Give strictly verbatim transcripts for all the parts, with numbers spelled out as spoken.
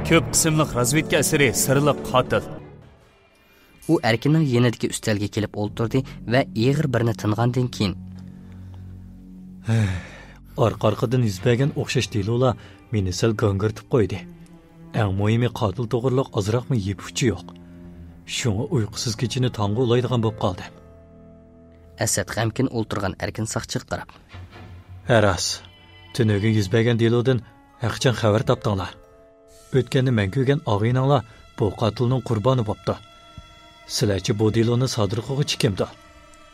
كۆپ قىسىملىق رازۋېدكا ئەسىرى، سىرلىق قاتىل. ئۇ ئەركىننىڭ يېنىدىكى ئۈستەلگە كېلىپ ئولتۇردى ۋە ئېغىر بىرنى تىنغاندىن كېيىن، ئارقا-ئارقىدىن يۈز بەرگەن ئوخشاش دېلولار مېنى سەل گاڭگىرىتىپ قويدى. ئەڭ مۇھىمى، قاتىل توغرۇلۇق ئازراقمۇ يىپ ئۇچى يوق. شۇڭا ئۇيقۇسىز كېچىنى تاڭغا ئۇلايدىغان بولۇپ قالدىم. ئەسەت غەمكىن ئولتۇرغان ئەركىن ساقچىغا قاراپ، ھە راست، تۈنۈگۈن يۈز بەرگەن دېلودىن ھەقىچان خەۋەر تاپتىڭلار. ئۆتكەندە مەن كۆرگەن ئاغىنەڭلار بۇ قاتىلنىڭ قۇربانى بوپتۇ. سىلەرچە بۇ دېلونى سادىر قىلغۇچى كىمدۇ؟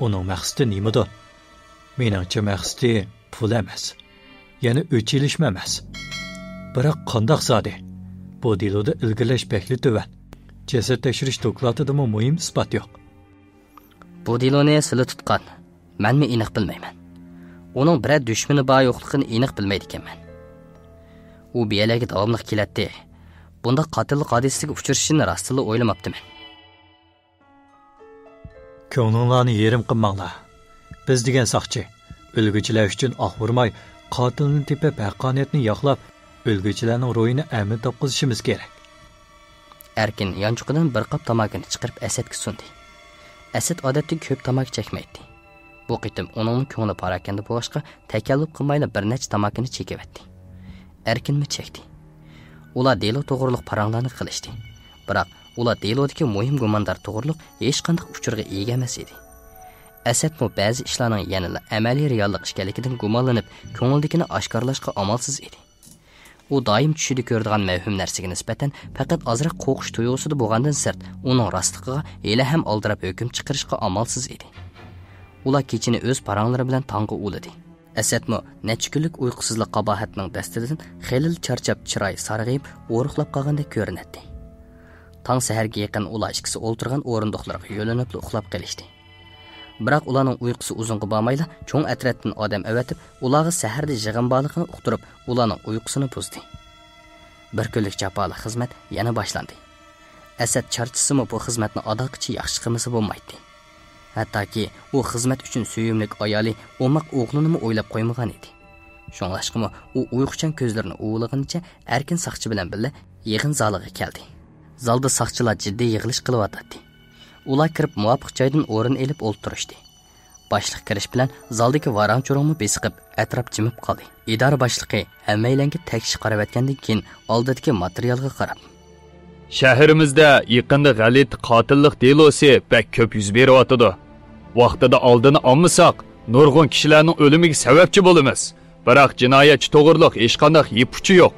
ئۇنىڭ مەقسىتى نېمىدۇ؟ مېنىڭچە مەقسىتى پۇل ئەمەس. يەنە ئۆچ ئېلىشمۇ ئەمەس. بىراق قانداق زادى؟ بۇ دېلودا ئىلگىرىلەش بەكلا تۆۋەن. جەسەت تەكشۈرۈش دوكلاتىدىمۇ مۇھىم ئىسپات يوق. بۇ دېلونى سىلى تۇتقان. مەنمۇ ئېنىق بىلمەيمەن. ئۇنىڭ بىرەر دۈشمىنى بار يوقلۇقىنى ئېنىق بىلمەيدىكەنمەن. ئۇ بۇ يەرلەرگە داۋاملىق كېلەتتى. بۇنداق قاتىللىق ھادىسىسىگە ئۇچرىشىنى راستتىنلا ئويلىماپتىمەن. كۆڭلۈڭلارنى يېرىم قىلماڭلار. بىز دېگەن ساقچى، ئۆلگۈچىلەر ئۈچۈن ئاھ ئۇرماي، قاتىلنى تېپىپ، ھەققانىيەتنى ياقلاپ، ئۆلگۈچىلەرنىڭ روھىنى ئەمىن تاپقۇزۇشىمىز كېرەك. ئەركىن يانچۇقىدىن بىر قاپ تاماكىنى چىقىرىپ ئەسەتكە سۇندى. ئەسەت ئادەتتە كۆپ تاماكا چەكمەيتتى. بۇ قېتىم ئۇنىڭمۇ كۆڭلى پاراكەندە بولغاچقا، تەكەللۇپ قىلمايلا بىر نەچچە تاماكىنى چېكىۋەتتى. ئەركىنمۇ چەكتى. ئۇلار دېلو توغرۇلۇق پاراڭلارنى قىلىشتى. بىراق ئۇلار دېلودىكى مۇھىم گۇماندار توغرۇلۇق ھېچقانداق ئۇچۇرغا ئىگە ئەمەس ئىدى. ئەسەتمۇ بەزى ئىشلارنىڭ يەنىلا ئەمەلىي رېئاللىق ئىكەنلىكىدىن گۇمانلىنىپ، كۆڭلىدىكىنى ئاشكارىلاشقا ئامالسىز ئىدى. ئۇ دائىم چۈشىدە كۆرىدىغان مەۋھۇم نەرسىگە نىسبەتەن پەقەت ئازراق قورقۇش تۇيغۇسىدا بولغاندىن سىرت، ئۇنىڭ راستلىقىغا ھېلىھەم ئالدىراپ ھۆكۈم چىقىرىشقا ئامالسىز ئىدى. ئۇلار كېچىنى ئۆز پاراڭلىرى بىلەن تاڭغا ئۇلىدى. ئەسەتمۇ نەچچە كۈنلۈك ئۇيقۇسىزلىق قاباھەتنىڭ دەستىدىن خېلىلا چارچاپ، چىرايى سارغىيىپ، ئورۇقلاپ قالغاندەك كۆرۈنەتتى. تاڭ سەھەرگە يېقىن ئۇلار ئىككىسى ئولتۇرغان ئورۇندۇقلىرىغا يۆلىنىپلا ئۇخلاپ قېلىشتى. بىراق ئۇلارنىڭ ئۇيقۇسى ئۇزۇنغا بارمايلا، چوڭ ئەترەتتىن ئادەم ئەۋەتىپ، ئۇلارغا سەھەردە يىغىن بارلىقىنى ئۇقتۇرۇپ، ئۇلارنىڭ ئۇيقۇسىنى بۇزدى. بىر كۈنلۈك جاپالىق خىزمەت يەنە باشلاندى. ئەسەت چارچىسىمۇ بۇ خىزمەتنى ئاداققىچە ياخشى قىلمىسا بولمايتتى. ھەتتاكى ئۇ خىزمەت ئۈچۈن سۆيۈملۈك ئايالى، ئوماق ئوغلىنىمۇ ئويلاپ قويمىغان ئىدى. شۇڭلاشقىمۇ ئۇ ئۇيقۇچان كۆزلىرىنى ئۇۋىلىغىنىچە ئەركىن ساقچى بىلەن بىللە يىغىن زالىغا كەلدى. زالدا ساقچىلار جىددىي يىغىلىش قىلىۋاتاتتى. ئۇلار كىرىپ مۇۋاپىق جايدىن ئورۇن ئېلىپ ئولتۇرۇشتى. باشلىق كىرىش بىلەن زالدىكى ۋاراڭ-چۇرۇڭمۇ بېسىقىپ، ئەتراپ جىمىپ قالدى. ئىدارە باشلىقى ھەممەيلەنگە تەكشى قارىۋەتكەندىن كېيىن ئالدىدىكى ماتېرىيالغا قاراپ، شەھىرىمىزدە يېقىندا غەلىتە قاتىللىق دېلوسى بەك كۆپ يۈز بېرىۋاتىدۇ. ۋاقتىدا ئالدىنى ئالمىساق، نۇرغۇن كىشىلەرنىڭ ئۆلۈمىگە سەۋەبچى بولىمىز. بىراق جىنايەتچى توغرۇلۇق ھېچقانداق يىپ ئۇچى يوق.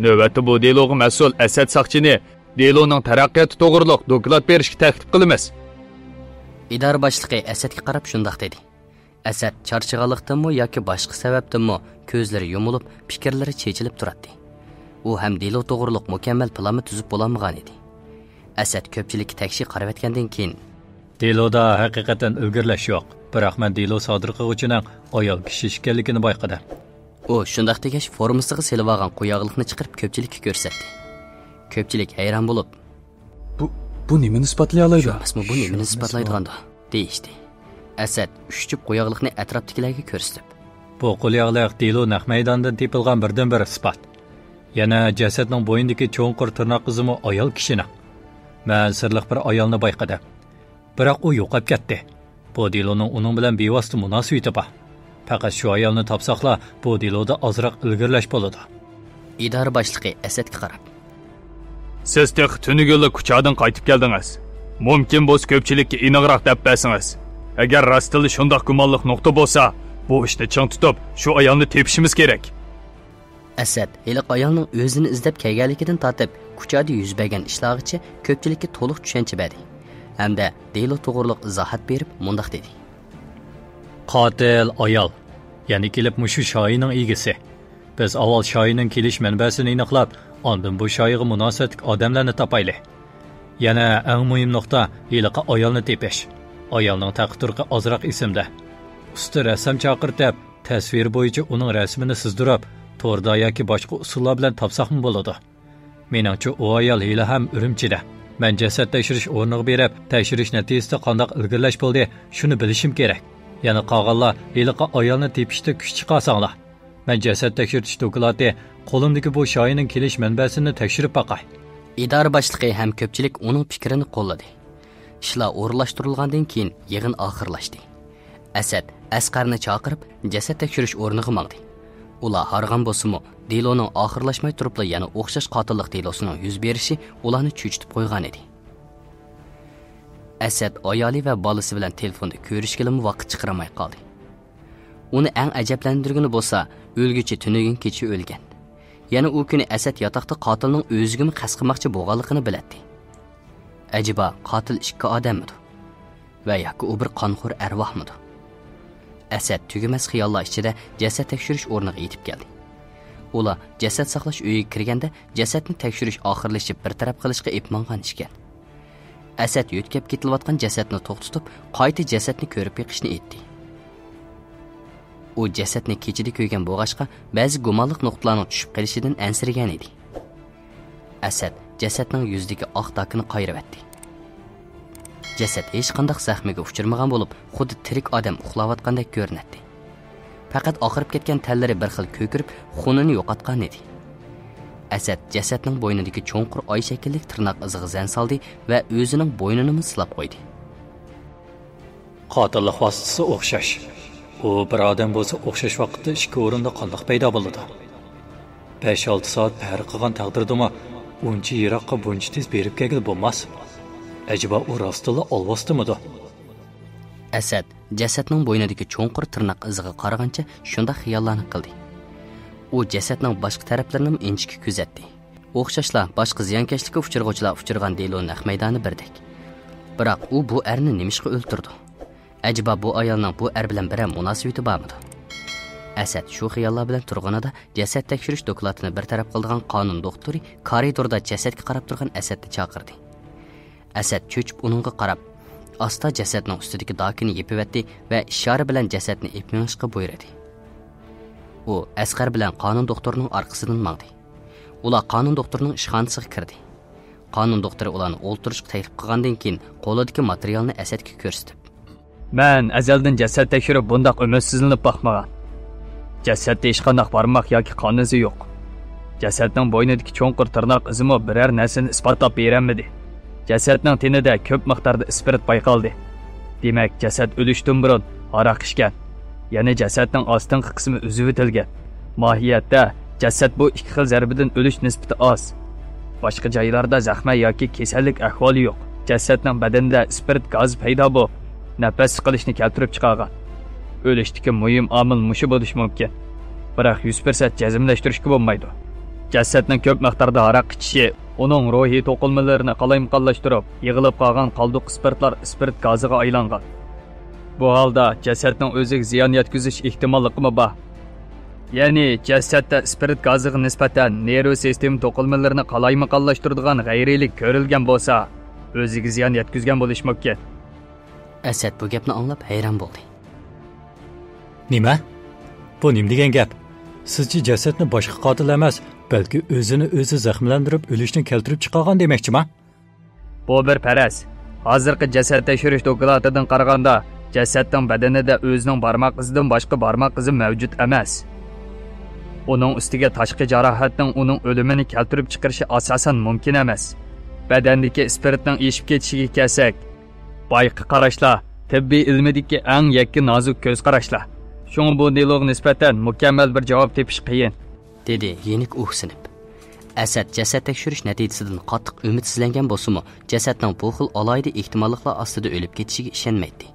نۆۋەتتە بۇ دېلوغا مەسئۇل ئەسەت ساقچىنى دېلونىڭ تەرەققىياتى توغرۇلۇق دوكلات بېرىشكە تەكلىپ قىلىمىز. ئىدارە باشلىقى ئەسەتكە قاراپ شۇنداق دېدى. ئەسەت چارچىغانلىقتىنمۇ ياكى باشقا سەۋەبتىنمۇ كۆزلىرى يۇمۇلۇپ، پىكىرلىرى چېچىلىپ تۇراتتى. ئۇ ھەم دېلو توغرۇلۇق مۇكەممەل پىلانمۇ تۈزۈپ بولالمىغان ئىدى. ئەسەت كۆپچىلىككە تەكشى قارىۋەتكەندىن كېيىن، دېلودا ھەقىقەتەن ئىلگىرىلەش يوق، بىراق مەن دېلو سادىر قىلغۇچىنىڭ ئايال كىشى ئىكەنلىكىنى بايقىدىم. ئۇ شۇنداق دېگەچ، فورمىسىغا سېلىۋالغان قوياغلىقنى چىقىرىپ كۆپچىلىككە كۆرسەتتى. كۆپچىلىك ھەيران بولۇپ، بۇ، بۇ نېمىنى ئىسپاتلىيالايدۇ؟ شۇ ئەمەسمۇ بۇ نېمىنى ئىسپاتلايدىغاندۇ؟ دېيىشتى. ئەسەت ئۈچ جۈپ قوياغلىقنى ئەتراپتىكىلەرگە كۆرسىتىپ، بۇ قولياغلىق دېلو نەق مەيدانىدىن تېپىلغان بىردىنبىر ئىسپات. يەنە جەسەتنىڭ بوينىدىكى چوڭقۇر تىرناق ئىزىمۇ ئايال كىشىنىڭ. مەن سىرلىق بىر ئايالنى بايقىدىم. بىراق ئۇ يوقاپ كەتتى. بۇ دېلونىڭ ئۇنىڭ بىلەن بىۋاسىتە مۇناسىۋىتى بار. پەقەت شۇ ئايالنى تاپساقلا، بۇ دېلودا ئازراق ئىلگىرىلەش بولىدۇ. ئىدارە باشلىقى ئەسەتكە قاراپ، سىز تېخى تۈنۈگۈنلا كۇچادىن قايتىپ كەلدىڭىز. مۇمكىن بولسا كۆپچىلىككە ئېنىقراق دەپ بەرسىڭىز. ئەگەر راستتىنلا شۇنداق گۇمانلىق نۇقتا بولسا، بۇ ئىشنى چىڭ تۇتۇپ، شۇ ئايالنى تېپىشىمىز كېرەك. ئەسەت ھېلىقى ئايالنىڭ ئۆزىنى ئىزدەپ كەلگەنلىكىدىن تارتىپ، كۇچادا يۈز بەرگەن ئىشلارغىچە كۆپچىلىككە تولۇق چۈشەنچە بەردى ھەمدە دېلو توغرۇلۇق ئىزاھات بېرىپ مۇنداق دېدى. قاتىل ئايال، يەنە كېلىپ مۇشۇ شايىنىڭ ئىگىسى. بىز ئاۋۋال شايىنىڭ كېلىش مەنبەسىنى ئېنىقلاپ، ئاندىن بۇ شايىغا مۇناسىۋەتلىك ئادەملەرنى تاپايلى. يەنە ئەڭ مۇھىم نۇقتا، ھېلىقى ئايالنى تېپىش. ئايالنىڭ تەقى-تۇرقى ئازراق ئېسىمدە. ئۇستا رەسسام چاقىرتىپ، تەسۋىرى بويىچە ئۇنىڭ رەسىمىنى سىزدۇرۇپ، توردا ياكى باشقا ئۇسۇللار بىلەن تاپساقمۇ بولىدۇ. مېنىڭچە، ئۇ ئايال ھېلىھەم ئۈرۈمچىدە. مەن جەسەت تەكشۈرۈش ئورنىغا بېرىپ، تەكشۈرۈش نەتىجىسىدە قانداق ئىلگىرىلەش بولدى، شۇنى بىلىشىم كېرەك. يەنە قالغانلار ھېلىقى ئايالنى تېپىشتا كۈچ چىقارساڭلار. مەن جەسەت تەكشۈرتۈش دوكلاتى قولۇمدىكى بۇ شايىنىڭ كېلىش مەنبەسىنى تەكشۈرۈپ باقاي. ئىدارە باشلىقى ھەم كۆپچىلىك ئۇنىڭ پىكرىنى قوللىدى. ئىشلار ئورۇنلاشتۇرۇلغاندىن كېيىن يىغىن ئاخىرلاشتى. ئەسەت ئەسقەرنى چاقىرىپ، جەسەت تەكشۈرۈش ئورنىغا ماڭدى. ئۇلار ھارغان بولسىمۇ، دېلونىڭ ئاخىرلاشماي تۇرۇپلا يەنە ئوخشاش قاتىللىق دېلوسىنىڭ يۈز بېرىشى ئۇلارنى چۆچۈتۈپ قويغان ئىدى. ئەسەت ئايالى ۋە بالىسى بىلەن تېلېفوندا كۆرۈشكىلىمۇ ۋاقىت چىقىرالماي قالدى. ئۇنى ئەڭ ئەجەبلەندۈرگىنى بولسا، ئۆلگۈچى تۈنۈگۈن كېچە ئۆلگەن. يەنە ئۇ كۈنى ئەسەت ياتاقتا قاتىلنىڭ ئۆزىگىمۇ قەست قىلماقچى بولغانلىقىنى بىلەتتى. ئەجەبا، قاتىل ئىككى ئادەممىدۇ؟ ۋە ياكى ئۇ بىر قانخور ئەرۋاھمىدۇ؟ ئەسەت تۈگىمەس خىياللار ئىچىدە جەسەت تەكشۈرۈش ئورنىغا يېتىپ كەلدى. ئۇلار جەسەت ساقلاش ئۆيىگە كىرگەندە، جەسەتنى تەكشۈرۈش ئاخىرلىشىپ، بىر تەرەپ قىلىشقا ئېلىپ ماڭغان ئىكەن. ئەسەت يۆتكەپ كېتىلىۋاتقان جەسەتنى توختىتىپ، قايتا جەسەتنى كۆرۈپ بېقىشنى ئېيتتى. ئۇ جەسەتنى كېچىدە كۆرگەن بولغاچقا، بەزى گۇمانلىق نۇقتىلارنىڭ چۈشۈپ قېلىشىدىن ئەنسىرىگەن ئىدى. ئەسەت جەسەتنىڭ يۈزىدىكى ئاق داكىنى قايرىۋەتتى. جەسەت ھېچقانداق زەخمىگە ئۇچرىمىغان بولۇپ، خۇددى تىرىك ئادەم ئۇخلاۋاتقاندەك كۆرۈنەتتى. پەقەت ئاقىرىپ كەتكەن تەنلىرى بىر خىل كۆكىرىپ، خۇنىنى يوقاتقان ئىدى. ئەسەت جەسەتنىڭ بوينىدىكى چوڭقۇر ئاي شەكىللىك تىرناق ئىزىغا زەن سالدى ۋە ئۆزىنىڭ بوينىنىمۇ سىلاپ قويدى. قاتىللىق ۋاسىتىسى ئوخشاش. ئۇ بىر ئادەم بولسا، ئوخشاش ۋاقىتتا ئىككى ئورۇندا قانداق پەيدا بولىدۇ؟ بەش-ئالتە سائەت پەرق قىلغان تەقدىردىمۇ ئۇنچە يىراققا بۇنچە تېز بېرىپ كەلگىلى بولماس. ئەجەبا، ئۇ راستتىنلا ئالۋاستىمىدۇ؟ ئەسەت جەسەتنىڭ بوينىدىكى چوڭقۇر تىرناق ئىزىغا قارىغانچە شۇنداق خىياللارنى قىلدى. ئۇ جەسەتنىڭ باشقا تەرەپلىرىنىمۇ ئىنچىكە كۆزەتتى. ئوخشاشلا باشقا زىيانكەشلىككە ئۇچرىغۇچىلار ئۇچرىغان دېلو نەق مەيدانى بىردەك. بىراق ئۇ بۇ ئەرنى نېمىشقا ئۆلتۈردى؟ ئەجەبا، بۇ ئايالنىڭ بۇ ئەر بىلەن بىرەر مۇناسىۋىتى بارمىدۇ؟ ئەسەت شۇ خىياللار بىلەن تۇرغىنىدا، جەسەت تەكشۈرۈش دوكلاتىنى بىر تەرەپ قىلىدىغان قانۇن دوختۇرى كارىدوردا جەسەتكە قاراپ تۇرغان ئەسەتنى چاقىردى. ئەسەت چۆچۈپ ئۇنىڭغا قاراپ، ئاستا جەسەتنىڭ ئۈستىدىكى داكىنى يېپىۋەتتى ۋە ئىشارە بىلەن جەسەتنى ئېلىپ مېڭىشقا بۇيرۇدى. ئۇ ئەسقەر بىلەن قانۇن دوختۇرىنىڭ ئارقىسىدىن ماڭدى. ئۇلار قانۇن دوختۇرىنىڭ ئىشخانىسىغا كىردى. قانۇن دوختۇرى ئۇلارنى ئولتۇرۇشقا تەكلىپ قىلغاندىن كېيىن، قولىدىكى ماتېرىيالنى ئەسەتكە كۆرسىتىپ، مەن ئەزەلدىن جەسەت تەكشۈرۈپ بۇنداق ئۈمىدسىزلىنىپ باقمىغان. جەسەتتە ھېچقانداق بارماق ياكى قان ئىزى يوق. جەسەتنىڭ بوينىدىكى چوڭقۇر تىرناق ئىزىمۇ بىرەر نەرسىنى ئىسپاتلاپ بېرەلمىدى. جەسەتنىڭ تېنىدە كۆپ مىقداردا ئىسپىرت بايقالدى. دېمەك، جەسەت ئۆلۈشتىن بۇرۇن ھاراق ئىچكەن. يەنى جەسەتنىڭ ئاستىنقى قىسمى ئۈزۈۋېتىلگەن. ماھىيەتتە، جەسەت بۇ ئىككى خىل زەربىدىن ئۆلۈش نىسبىتى ئاز. باشقا جايلاردا زەخمە ياكى كېسەللىك ئەھۋالى يوق. جەسەتنىڭ بەدىنىدە ئىسپىرت گازى پەيدا بولۇپ، نەپەس سىقىلىشنى كەلتۈرۈپ چىقارغان. ئۆلۈشتىكى مۇھىم ئامىل مۇشۇ بولۇشى مۇمكىن. بىراق يۈز پىرسەنت جەزملەشتۈرۈشكە بولمايدۇ. جەسەتنىڭ كۆپ مىقداردا ھاراق ئىچىشى ئۇنىڭ روھىي توقۇلمىلىرىنى قالايمىقانلاشتۇرۇپ، يىغىلىپ قالغان قالدۇق ئىسپىرتلار ئىسپىرت گازىغا ئايلانغان. بۇ ھالدا جەسەتنىڭ ئۆزىگە زىيان يەتكۈزۈش ئېھتىماللىقىمۇ بار. يەنى جەسەتتە ئىسپىرت گازىغا نىسبەتەن نېرۋا سىستېما توقۇلمىلىرىنى قالايمىقانلاشتۇرىدىغان غەيرىيلىك كۆرۈلگەن بولسا، ئۆزىگە زىيان يەتكۈزگەن بولۇشى مۇمكىن. ئەسەت بۇ گەپنى ئاڭلاپ ھەيران بولدى. نېمە؟ بۇ نېمە دېگەن گەپ؟ سىزچە جەسەتنى باشقا قاتىل ئەمەس، بەلكى ئۆزىنى ئۆزى زەخىملەندۈرۈپ ئۆلۈشنى كەلتۈرۈپ چىقارغان دېمەكچىما؟ بۇ بىر پەرەز. ھازىرقى جەسەت تەكشۈرۈش دوكلاتىدىن قارىغاندا، جەسەتنىڭ بەدىنىدە ئۆزىنىڭ بارماق ئىزىدىن باشقا بارماق ئىزى مەۋجۇت ئەمەس. ئۇنىڭ ئۈستىگە تاشقى جاراھەتنىڭ ئۇنىڭ ئۆلۈمىنى كەلتۈرۈپ چىقىرىشى ئاساسەن مۇمكىن ئەمەس. بەدەندىكى ئىسپىرتنىڭ ئېشىپ كېتىشىگە كەلسەك، بايىقى قاراشلار تېببىي ئىلمىدىكى ئەڭ يەككە نازۇك كۆز قاراشلار. شۇڭا بۇ دېلوغا نىسبەتەن مۇكەممەل بىر جاۋاب تېپىش قىيىن. دېدى يېنىك ئۇھسىنىپ. ئەسەت جەسەت تەكشۈرۈش نەتىجىسىدىن قاتتىق ئۈمىدسىزلەنگەن بولسىمۇ، جەسەتنىڭ بۇ خىل ئالاھىدە ئېھتىماللىقلار ئاستىدا ئۆلۈپ كېتىشىگە ئىشەنمەيتتى.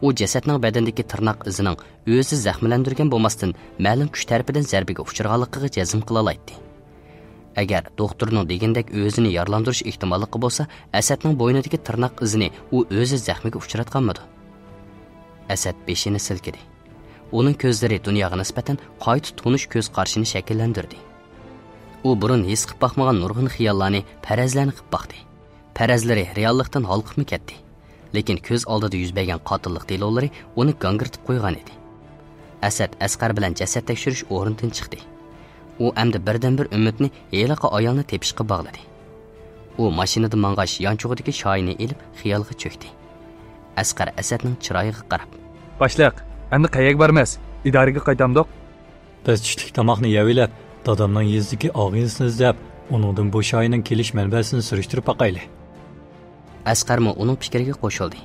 ئۇ جەسەتنىڭ بەدىنىدىكى تىرناق ئىزىنىڭ ئۆزى زەخىملەندۈرگەن بولماستىن، مەلۇم كۈچ تەرىپىدىن زەربىگە ئۇچرىغانلىقىغا جەزم قىلالايتتى. ئەگەر دوختۇرنىڭ دېگىنىدەك ئۆزىنى يارىلاندۇرۇش ئېھتىماللىقى بولسا، ئەسەتنىڭ بوينىدىكى تىرناق ئىزىنى ئۇ ئۆزى زەخمىگە ئۇچراتقانمىدۇ؟ ئەسەت بېشىنى سىلكىدى. ئۇنىڭ كۆزلىرى دۇنياغا نىسبەتەن قايتا تونۇش كۆز قارىشىنى شەكىللەندۈردى. ئۇ بۇرۇن ھېس قىلىپ باقمىغان نۇرغۇن خىياللارنى، پەرەزلەرنى قىلىپ باقتى. پەرەزلىرى رېئاللىقتىن ھالقىپمۇ كەتتى. لېكىن كۆز ئالدىدا يۈز بەرگەن قاتىللىق دېلولىرى ئۇنى گاڭگىرىتىپ قويغان ئىدى. ئەسەت ئەسقەر بىلەن جەسەت تەكشۈرۈش ئورنىدىن چىقتى. ئۇ ئەمدى بىردىنبىر ئۈمىدنى ھېلىقى ئايالنى تېپىشقا باغلىدى. ئۇ ماشىنىدا ماڭغاچ، يانچۇقىدىكى شايىنى ئېلىپ، خىيالغا چۆكتى. ئەسقەر ئەسەتنىڭ چىرايىغا قاراپ، باشلىق، ئەمدى قەيەرگە بارىمىز؟ ئىدارىگە قايتامدۇق؟ بىز چۈشلۈك تاماقنى يەۋېلىپ، دادامنىڭ يېزىدىكى ئاغىنىسىنى ئىزدەپ، ئۇنىڭدىن بۇ شايىنىڭ كېلىش مەنبەسىنى سۈرۈشتۈرۈپ باقايلى. ئەسقەرمۇ ئۇنىڭ پىكرىگە قوشۇلدى.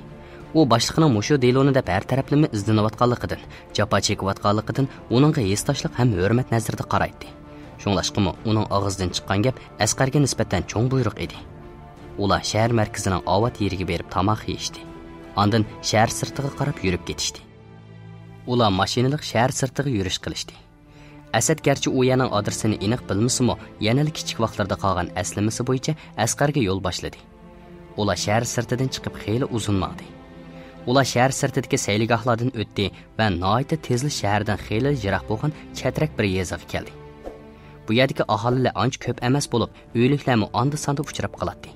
ئۇ باشلىقنىڭ مۇشۇ دېلونى دەپ ھەر تەرەپلىمە ئىزدىنىۋاتقانلىقىدىن، جاپا چېكىۋاتقانلىقىدىن ئۇنىڭغا ھېسداشلىق ھەم ھۆرمەت نەزىرىدە قارايتتى. شۇڭلاشقىمۇ ئۇنىڭ ئاغزىدىن چىققان گەپ ئەسقەرگە نىسبەتەن چوڭ بۇيرۇق ئىدى. ئۇلار شەھەر مەركىزىنىڭ ئاۋات يېرىگە بېرىپ تاماق يېيىشتى. ئاندىن شەھەر سىرتىغا قاراپ يۈرۈپ كېتىشتى. ئۇلار ماشىنىلىق شەھەر سىرتىغا يۈرۈش قىلىشتى. ئەسەت گەرچە ئۇ يەرنىڭ ئادرېسىنى ئېنىق بىلمىسىمۇ، يەنىلا كىچىك ۋاقىتلىرىدا قالغان ئەسلىمىسى بويىچە ئەسقەرگە يول باشلىدى. ئۇلار شەھەر سىرتىدىن چىقىپ خېلى ئۇزۇن ماڭدى. ئۇلار شەھەر سىرتىدىكى سەيلىگاھلاردىن ئۆتتى ۋە ناھايىتى تېزلا شەھەردىن خېلى يىراق بولغان چەترەك بىر يېزىغا كەلدى. بۇ يەردىكى ئاھالىلەر ئانچە كۆپ ئەمەس بولۇپ، ئۆلۈكلەرمۇ ئاندا-ساندا ئۇچراپ قالاتتى.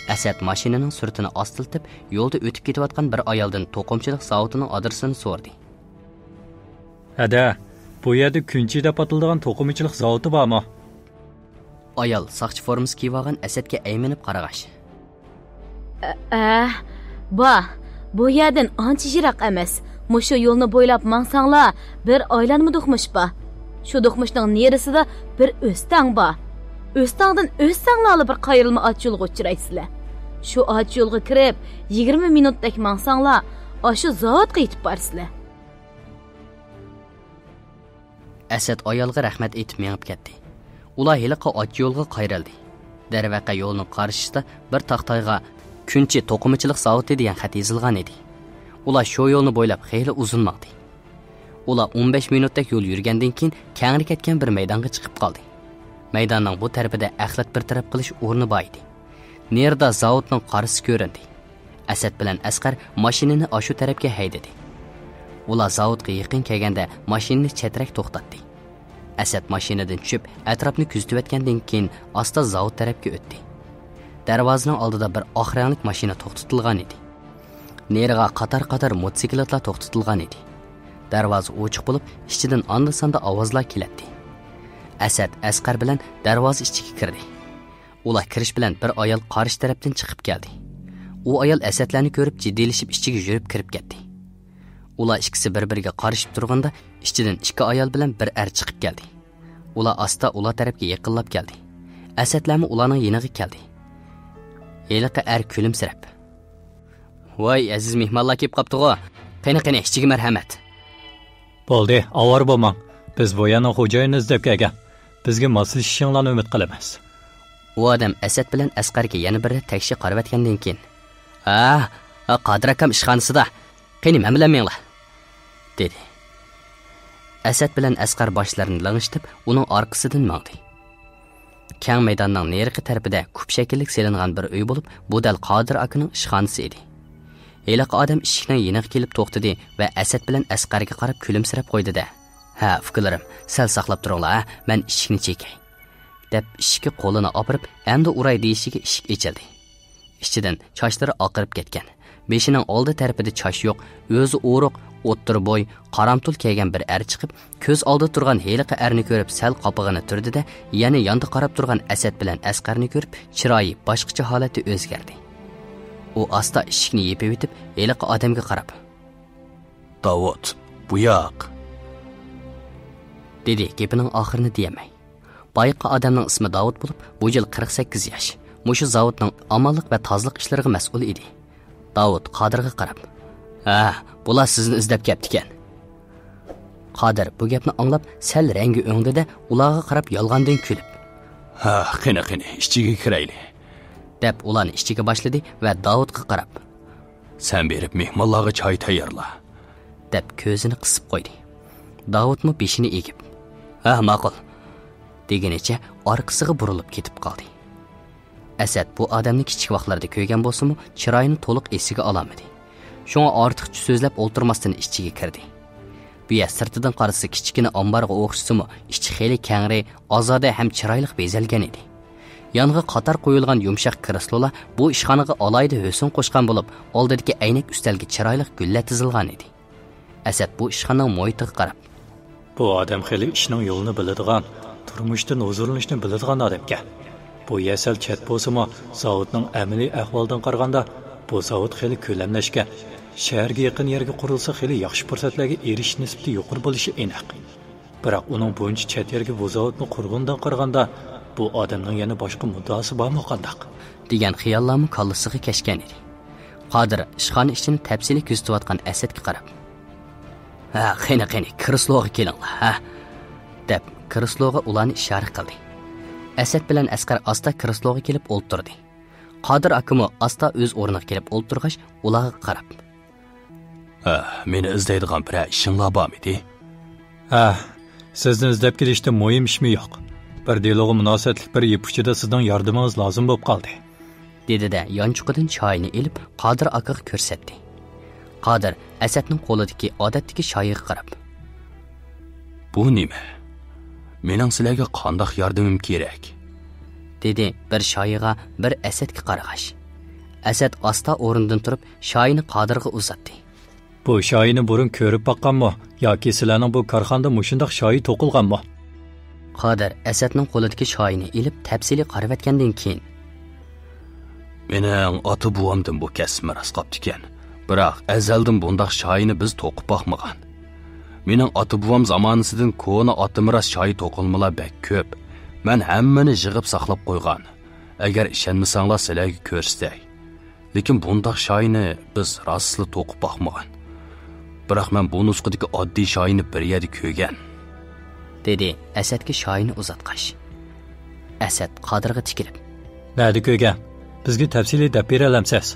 ئەسەت ماشىنىنىڭ سۈرئىتىنى ئاستىلىتىپ، يولدا ئۆتۈپ كېتىۋاتقان بىر ئايالدىن توقۇمىچىلىق زاۋۇتىنىڭ ئادرېسىنى سورىدى. ھەدە، بۇ يەردە كۈنچى دەپ ئاتىلىدىغان توقۇمىچىلىق زاۋۇتى بارمۇ؟ ئايال ساقچى فورمىسى كىيىۋالغان ئەسەتكە ئەيمىنىپ قارىغاچ. ئە، ئە، بار. بۇ يەردىن ئانچە يىراق ئەمەس. مۇشۇ يولنى بويلاپ ماڭساڭلار، بىر ئايلانما دوقمۇش بار. شۇ دوقمۇشنىڭ نېرىسىدا بىر ئۆستەڭ بار. ئۆستەڭدىن ئۆتسەڭلارلا بىر قايرىلما ئاچ يولغا ئۇچرايسىلەر. شۇ ئاچ يولغا كىرىپ، يىگىرمە مىنۇتتەك ماڭساڭلار، ئاشۇ زاۋۇتقا يېتىپ بارىسىلەر. ئەسەت ئايالغا رەھمەت ئېيتىپ مېڭىپ كەتتى. ئۇلار ھېلىقى ئاچ يولغا قايرىلدى. دەرۋەقە يولنىڭ قارشىسىدا بىر تاختايغا «كۈنچى توقۇمىچىلىق زاۋۇتى» دېگەن خەت يېزىلغان ئىدى. ئۇلار شۇ يولنى بويلاپ خېلى ئۇزۇن ماڭدى. ئۇلار ئون بەش مىنۇتتەك يول يۈرگەندىن كېيىن، كەڭرى كەتكەن بىر مەيدانغا چىقىپ قالدى. مەيداننىڭ بۇ تەرىپىدە ئەخلەت بىر تەرەپ قىلىش ئورنى بار ئىدى. نېرىدا زاۋۇتنىڭ قارىسى كۆرۈندى. ئەسەت بىلەن ئەسقەر ماشىنىنى ئاشۇ تەرەپكە ھەيدىدى. ئۇلار زاۋۇتقا يېقىن كەلگەندە، ماشىنىنى چەترەك توختاتتى. ئەسەت ماشىنىدىن چۈشۈپ، ئەتراپنى كۆزىتىۋەتكەندىن كېيىن، ئاستا زاۋۇت تەرەپكە ئۆتتى. دەرۋازىنىڭ ئالدىدا بىر ئاق رەڭلىك ماشىنا توختىتىلغان ئىدى. نېرىغا قاتار-قاتار موتوسىكلىتلار توختىتىلغان ئىدى. دەرۋازا ئوچۇق بولۇپ، ئىچىدىن ئاندا-ساندا ئاۋازلار كېلەتتى. ئەسەت ئەسقەر بىلەن دەرۋازا ئىچىگە كىردى. ئۇلار كىرىش بىلەن بىر ئايال قارشى تەرەپتىن چىقىپ كەلدى. ئۇ ئايال ئەسەتلەرنى كۆرۈپ، جىددىيلىشىپ ئىچىگە يۈرۈپ كىرىپ كەتتى. ئۇلار ئىككىسى بىر-بىرىگە قارىشىپ تۇرغاندا، ئىچىدىن ئىككى ئايال بىلەن بىر ئەر چىقىپ كەلدى. ئۇلار ئاستا ئۇلار تەرەپكە يېقىنلاپ كەلدى. ئەسەتلەرمۇ ئۇلارنىڭ يېنىغا كەلدى. ھېلىقى ئەر كۈلۈمسىرەپ، «ۋاي، ئەزىز مېھمانلار كېلىپ قاپتىغۇ. قېنى، قېنى، ئىچىگە مەرھەمەت.» «بولدى، ئاۋارە بولماڭ. بىز بۇ يەرنىڭ خوجايىنىنى ئىزدەپ كەلگەن. بىزگە ماسلىشىشىڭلارنى ئۈمىد قىلىمىز.» ئۇ ئادەم ئەسەت بىلەن ئەسقەرگە يەنە بىر رەت تەكشى قارىۋەتكەندىن كېيىن، «ھە، ھە، قادىر ئاكام ئىشخانىسىدا. قېنى، مەن بىلەن مېڭىڭلار.» دېدى. ئەسەت بىلەن ئەسقەر باشلىرىنى لىڭشىتىپ، ئۇنىڭ ئارقىسىدىن ماڭدى. كەڭ مەيداننىڭ نېرىقى تەرىپىدە كۇپ شەكىللىك سېلىنغان بىر ئۆي بولۇپ، بۇ دەل قادىر ئاكىنىڭ ئىشخانىسى ئىدى. ھېلىقى ئادەم ئىشىكنىڭ يېنىغا كېلىپ توختىدى ۋە ئەسەت بىلەن ئەسقەرگە قاراپ كۈلۈمسىرەپ قويدى-دە، «ھە، ئۇكىلىرىم، سەل ساقلاپ تۇرۇڭلار، ھە، مەن ئىشىكنى چېكەي.» دەپ، ئىشىككە قولىنى ئاپىرىپ، ئەمدى ئۇراي دېيىشىگە ئىشىك ئېچىلدى. ئىچىدىن چاچلىرى ئاقىرىپ كەتكەن، بېشىنىڭ ئالدى تەرىپىدە چاچ يوق، ئۆزى ئورۇق، ئوتتۇرا بوي، قارامتۇل كىيگەن بىر ئەر چىقىپ، كۆز ئالدىدا تۇرغان ھېلىقى ئەرنى كۆرۈپ سەل قاپىقىنى تۈردى-دە، يەنە ياندا قاراپ تۇرغان ئەسەت بىلەن ئەسقەرنى كۆرۈپ، چىرايى باشقىچە ھالەتتە ئۆزگەردى. ئۇ ئاستا ئىشىكنى يېپىۋېتىپ، ھېلىقى ئادەمگە قاراپ، «داۋۇت، بۇ ياق.» دېدى، گېپىنىڭ ئاخىرىنى دېيەلمەي. بايىقى ئادەمنىڭ ئىسمى داۋۇت بولۇپ، بۇ يىل قىرىق سەككىز ياش. مۇشۇ زاۋۇتنىڭ ئامانلىق ۋە تازىلىق ئىشلىرىغا مەسئۇل ئىدى. داۋۇت قادىرغا قاراپ، «ھە، بۇلار سىزنى ئىزدەپ كەپتىكەن.» قادىر بۇ گەپنى ئاڭلاپ، سەل رەڭگى ئۆڭدى-دە، ئۇلارغا قاراپ يالغاندىن كۈلۈپ، «ھە، قېنى، قېنى، ئىچىگە كىرەيلى.» دەپ، ئۇلارنى ئىچىگە باشلىدى ۋە داۋۇتقا قاراپ، «سەن بېرىپ مېھمانلارغا چاي تەييارلا.» دەپ كۆزىنى قىسىپ قويدى. داۋۇتمۇ بېشىنى ئېگىپ، «ھە، ماقۇل.» دېگىنىچە ئارقىسىغا بۇرۇلۇپ كېتىپ قالدى. ئەسەت بۇ ئادەمنى كىچىك ۋاقىتلىرىدا كۆرگەن بولسىمۇ، چىرايىنى تولۇق ئېسىگە ئالالمىدى. شۇڭا ئارتۇقچە سۆزلەپ ئولتۇرماستىن ئىچىگە كىردى. بۇ يەر سىرتىدىن قارىسا كىچىككىنە ئامبارغا ئوخشىسىمۇ، ئىچى خېلى كەڭرى، ئازادە ھەم چىرايلىق بېزەلگەن ئىدى. يانغا قاتار قويۇلغان يۇمشاق كرېسلولار بۇ ئىشخانىغا ئالاھىدە ھۆسن قوشقان بولۇپ، ئالدىدىكى ئەينەك ئۈستەلگە چىرايلىق گۈللەر تىزىلغان ئىدى. ئەسەت بۇ ئىشخانىنىڭ مۇھىتىغا قاراپ، «بۇ ئادەم خېلى ئىشنىڭ يولىنى بىلىدىغان، تۇرمۇشتىن ھۇزۇرلىنىشنى بىلىدىغان ئادەمكەن. بۇ يەر سەل چەت بولسىمۇ، زاۋۇتنىڭ ئەمەلىي ئەھۋالىدىن قارىغاندا، بۇ زاۋۇت خېلى كۆلەملەشكەن. شەھەرگە يېقىن يەرگە قۇرۇلسا، خېلى ياخشى پۇرسەتلەرگە ئېرىشىش نىسبىتى يۇقىرى بولۇشى ئېنىق. بىراق ئۇنىڭ بۇنچە چەت يەرگە بۇ زاۋۇتنى قۇرغىنىدىن قارىغاندا، بۇ ئادەمنىڭ يەنە باشقا مۇددىئاسى بارمۇ قانداق؟ دېگەن خىياللارمۇ كاللىسىغا كەچكەن ئىدى. قادىر ئىشخانا ئىچىنى تەپسىلىي كۆزىتىۋاتقان ئەسەتكە قاراپ، «ھە، قېنى، قېنى، كىرسلوغا كېلىڭلار، ھە!» دەپ، كىرسلوغا ئۇلارنى ئىشارە قىلدى. ئەسەت بىلەن ئەسقەر ئاستا كىرسلوغا كېلىپ ئولتۇردى. قادىر ئاكىمۇ ئاستا ئۆز ئورنىغا كېلىپ ئولتۇرغاچ، ئۇلارغا قاراپ، «ھە، مېنى ئىزدەيدىغان بىرەر ئىشىڭلار بارمىدى؟» «ھە، سىزنى ئىزدەپ كېلىشتە مۇھىم ئىشمۇ يوق. بىر دېلوغا مۇناسىۋەتلىك بىر يىپ ئۇچىدا سىزنىڭ ياردىمىڭىز لازىم بولۇپ قالدى.» دېدى-دە، يانچۇقىدىن چاينى ئېلىپ، قادىر ئاكىغا كۆرسەتتى. قادىر ئەسەتنىڭ قولىدىكى ئادەتتىكى شايىغا قاراپ، «بۇ نېمە؟ مېنىڭ سىلەرگە قانداق ياردىمىم كېرەك؟» دېدى، بىر شايىغا، بىر ئەسەتكە قارىغاچ. ئەسەت ئاستا ئورنىدىن تۇرۇپ، شايىنى قادىرغا ئۇزاتتى. «بۇ شايىنى بۇرۇن كۆرۈپ باققانمۇ ياكى سىلەرنىڭ بۇ كارخانىدا مۇشۇنداق شايى توقۇلغانمۇ؟» قادىر ئەسەتنىڭ قولىدىكى شايىنى ئېلىپ، تەپسىلىي قارىۋەتكەندىن كېيىن، «مېنىڭ ئاتا-بوۋامدىن بۇ كەسىپ مىراس قاپتىكەن. بىراق ئەزەلدىن بۇنداق شايىنى بىز توقۇپ باقمىغان. مېنىڭ ئاتا-بوۋام زامانىسىدىن كونا ئاتا مىراس شايى توقۇلمىلار بەك كۆپ. مەن ھەممىنى يىغىپ ساقلاپ قويغان. ئەگەر ئىشەنمىسەڭلار، سىلەرگە كۆرسىتەي. لېكىن بۇنداق شايىنى بىز راستلا توقۇپ باقمىغان. بىراق مەن بۇ نۇسخىدىكى ئاددىي شايىنى بىر يەردە كۆرگەن.» دېدى ئەسەتكە شايىنى ئۇزاتقاچ. ئەسەت قادىرغا تىكىلىپ، «نەدە كۆرگەن؟ بىزگە تەپسىلىي دەپ بېرەلەمسىز؟»